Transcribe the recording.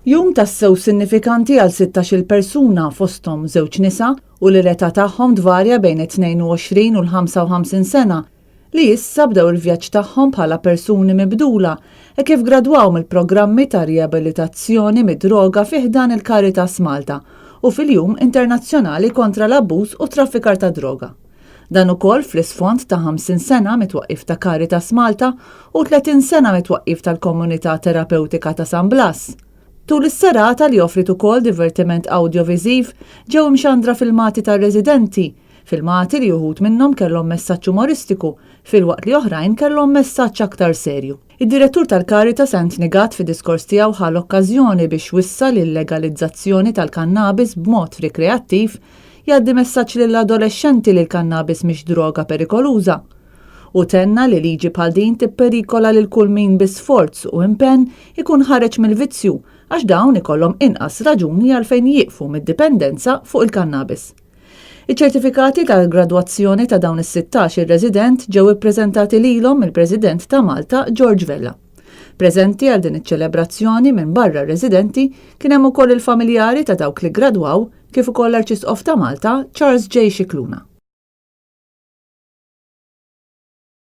Jum tassew sinnifikanti għal 16-il persuna fosthom żewġ nisa u li l-età tagħhom tvarja bejn it-22 u l-55 sena li issa bdew il-vjaġġ tagħhom bħala persuni mibdula hekk kif gradwaw mill-programmi ta' riabilitazzjoni mid-droga fi ħdan il-Caritas Malta u fil-Jum Internazzjonali kontra l-Abbuż u t-Traffikar tad-Droga. Dan ukoll fl-isfond ta' 50 sena mit-twaqqif ta' Caritas Malta u 30 sena mit-twaqqif tal-Komunità Terapewtika ta' San Blas. Tul is-serata li offriet ukoll divertiment awdjoviżiv, ġew imxandra filmati tar-residenti, filmati li uħud minnhom kellhom messaġġ umoristiku filwaqt li oħrajn kellhom messaġġ aktar serju. Id-Direttur tal-Caritas Anthony Gatt fid-diskors tiegħu ħa l-okkażjoni biex wissa li l-legalizzazzjoni tal-kannabis b'mod rikreattiv jgħaddi messaġġ lill-adolexxenti li l-kannabis mhix droga perikoluża. Hu tenna li liġi bħal din tipperikola lil kull min bi sforz u impenn ikun ħareġ mill-vizzju għax dawn ikollhom inqas raġuni għalfejn jieqfu mid-dipendenza fuq il-kannabis. Iċ-ċertifikati tal-gradwazzjoni ta' dawn is-sittax il-resident ġew ippreżentati lilhom mill-President ta' Malta George Vella. Preżenti għal din iċ-ċelebrazzjoni minbarra r-residenti kien hemm ukoll il-familjari ta' dawk li ggradwaw kif ukoll l-Arċisqof ta' Malta Charles J. Scicluna.